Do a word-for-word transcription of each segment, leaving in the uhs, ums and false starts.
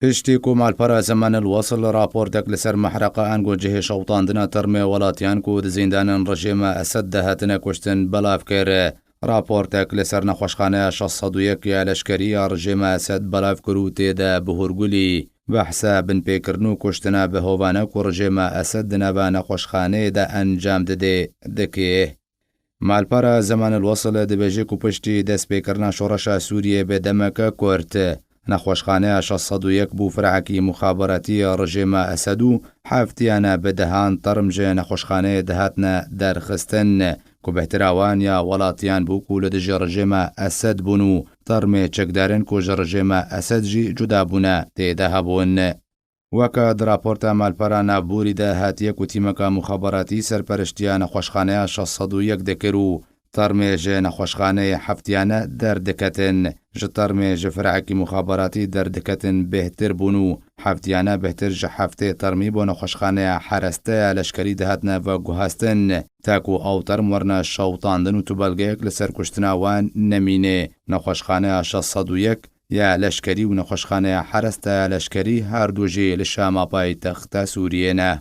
Piştî ku malpera Zeman El Wasl raportek li ser mehreqa ango cihê şewitandina termê welatiyan ku di zîndanên rejêma Esed de hatine kuştin belav kir, raportek li ser nexweşxaneya şeş sed û yek ya leşkerî ya rejêma Esed belav kir û tê de bi hûrgulî behsa binpêkirin û kuştina behovane ku rejêma Esed di nava nexweşxaneyê de encam didê, dike. Malpera Zeman El Wasl dibêje ku piştî destpêkirina şoreşa Sûriyê bi demeke kurt, nexweşxaneya şeş sed û yek bû firehekî muxaberatî ya rejêma Esed û heftiyane bi dehan term ji nexweşxaneyê dihatine derxistin, ku bêhtir a wan ya welatiyan bû ku li dijî rejêma Esed bûn û termê çekdarên ku ji rejêma Esed jî cuda bûne tê de hebûn. Weke di raporta malpera navborî de hatiye ku tîmeka muxaberatî serperiştiya nexweşxaneya şeş sed û yek dikir û termê ji nexweşxaneyê heftiyane derdiketin, ji termê ji firehekî muxaberatî derdiketin bêhtir bûn û heftiyane bêhtir ji heftê termî bo nexweşxaneya hereste ya leşkerî dihatine veguhastin, ta ku ew term werine şewitandin û tu belgeyek li ser kuştina wan nemîne. Nexweşxaneya şeş sed û yek ya leşkerî û nexweşxaneya heresta ya leşkerî her du jî li Şama paytexta Sûriyê ne.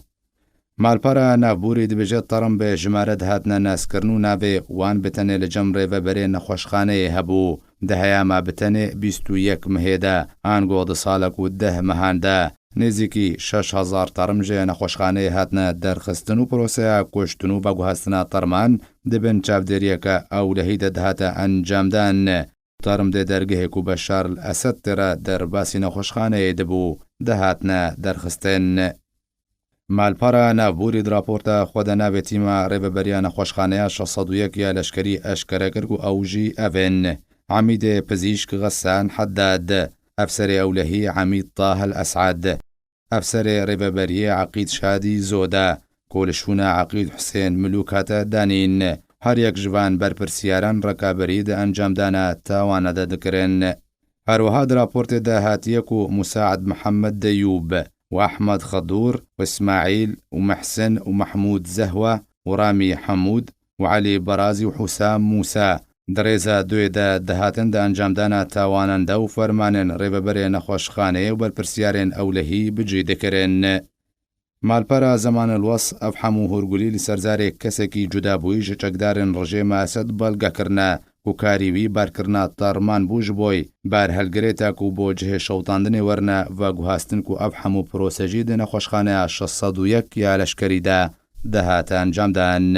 Malpera navborî dibêje term bi jimare dihatine naskirin û navê wan bi tenê li cem rêveberê nexweşxaneyê hebû. Di heyama bi tenê bîst û yek mehê de, ango di salek û deh mehan de, nêzîkî şeş hezar term ji nexweşxaneyê hatine derxistin û proseya kuştin û veguhastina terman di bin çavdêriyeke ewlehî de dihate encamdan. Term dê dergehê ku Beşar el Esed tê re derbasî nexweşxaneyê dibû, dihatine derxistin. Malpera navborî di raporta xwe de navê tîma rêveberiya nexweşxaneya şeş sed û yek ya leşkerî eşkere kir ku ew jî ev in: Emîdê pizîşk Xesan Heddad, efserê ewlehî Emîd Tah el Esad, efserê rêveberiyê Eqîd Şadî Zoda, ku li şûna Eqîd Husên Milûk hate danîn. Her yek ji van berpirsiyaran rekaberî di encamdana tawana de dikirin. Her wiha di raportê de hatiye ku Musaid Mihemed Deyûb û Ehmed Xedûr û Îsmaîl û Mehsin û Mehmûd Zehwa û Ramî Hemûd û Elî Berazî û Husam Mûsa di rêza duyê de dihatin di encamdana tawanan de û fermanên rêveberê nexweşxaneyê û berpirsiyarên ewlehî bi cî dikirin. Malpera Zeman El Wasl ev hemû hûrgulî li ser zarê kesekî cudabûyî ji çekdarên rejêma Esed belge kirine ku karî wî barkirina terman bû ji boy berhelgirê ta ku bo cihê şewitandinê werine veguhastin ku ev hemû prose jî di nexweşxaneya şeş sed û yek ya leşkerî de dihate encamdan.